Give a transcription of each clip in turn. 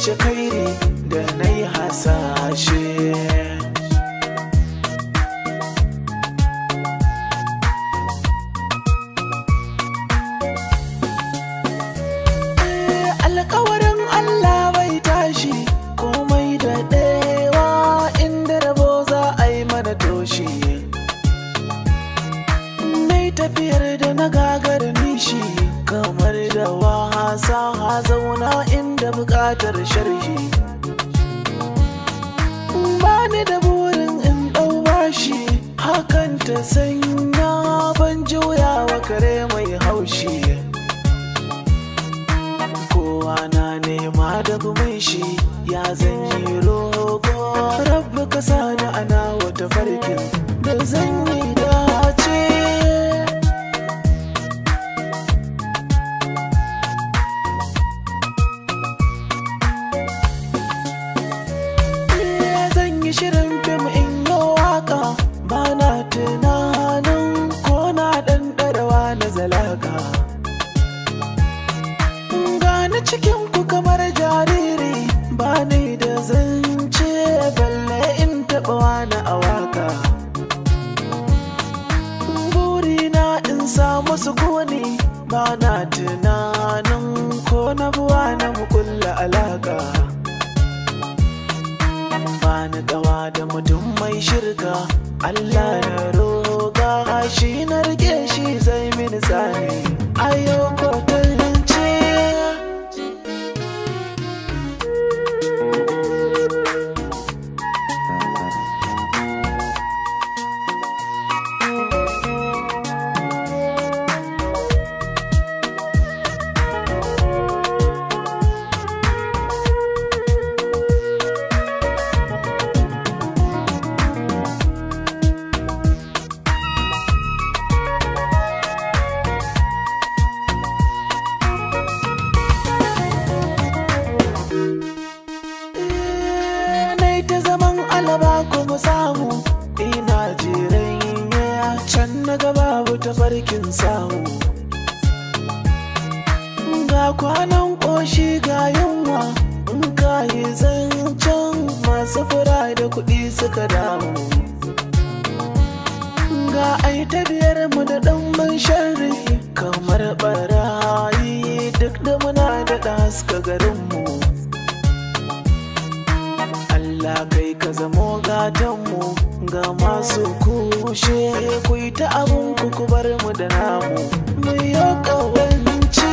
kashe kairi da na yi hasashe. Alƙawarin Allah bai tashi, komai da ɗewa inda rabo za a yi mana toshi. Nai tafiyar da na gagar nishi, kamar da wasa zauna inda buƙatar sharhi. Bani da burin in ɗau bashi, hakan ta sanya ban juyawa kare mai haushi. Kowa na nema da gumin shi, ya zanyi rogo, Rabbi ka sani ana wata farkin da zan yi dace. Zan yi shirin fim in yi waka, ba na tunanin ko na ɗanɗarawa na zalaka. Gani cikin ku kamar jariri, ba ni da zance balle in taɓa wani a waka. Burina in samu sukuni, ba na tunanin ko na buwa na mukulla alaka. Ba ni gawa da mutum mai shirka, Allah na roƙa shi na rike shi zai mini tsani. Ayo kwatance. Alaba kuma samu, ina jiran ya can na gaba tafarkin samu. Ga kwanan ƙoshi ga yunwa, in ka yi zancen masu fura da kuɗi suka damu. Ga ai ta biyar mu da ɗan sharri kamar ɓarayi, duk da muna da haska garinmu. Allah kai ka zamo gatanmu ga masu kushe, ku yi ta abun ku ku bar mu da namu, mu yi ƙawance.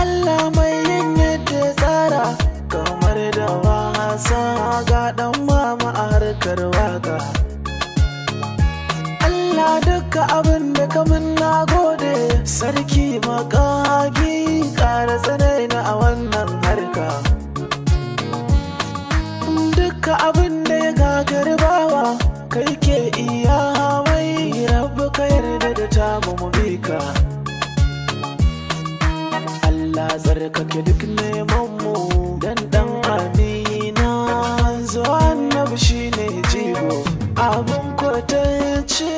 Allah mai yin yadda ya tsara, kamar da wasa ga ɗan mama a harkar waka. Allah duka abin da kamun na gode, sarki makagi ƙara tsanani a wannan harka. Duka abin da ya gagari bawa, kai ke iya mai, Rabbi ka yarda da tamu mu bi ka. Allah tsarkake duk neman mu dan dan amina, zo annabi shine jigo abin kwatance.